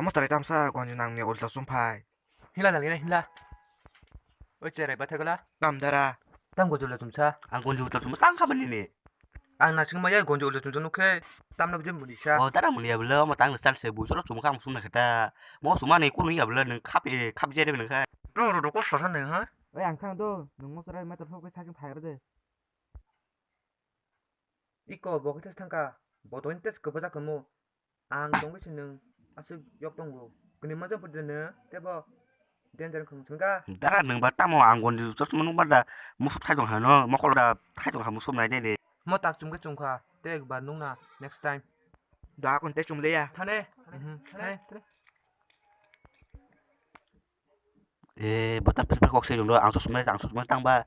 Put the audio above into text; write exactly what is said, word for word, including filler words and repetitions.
Tamo sarai tamsa gonji nangni ulta sumphai. Hila nalina hila. Oi cherai bathai gola. Tam dara. Tam gojula chumsa. Ang gonji ulta sumsa tang khamani ni. Ang nasing maya gonji ulta chumsa nukhe tamna bujim muni sa. O dara muni ya bela ma tang sal se bu solo sumkha ang sumna khata. Mo sumani kunu ya bela nang khap e khap jere nang kha. Nang rodo ko sosa nang ha. Oi ang khang do nang mo sarai mata thok ke saking phai rode. Iko bo khe test thangkha, bo tongni test kwbajak kamo. Ang tongwi se nwng aswk yok tongo. Kwnwi manjak phuti nwng tebo danger wngkha mwswngkha. Dara nwng ba tamo ang goni chosma nukma da musuk thaitong hano mokol da thaitong ha musuk nai de de. Mo tak chumkhe chumkha, tei ekbar nukna next time. Da kon tei chumliya. Thane. Mhm, thane, thane. Eh, botang pil pil kok se dong do, ang chosma, ang chosma tang ba.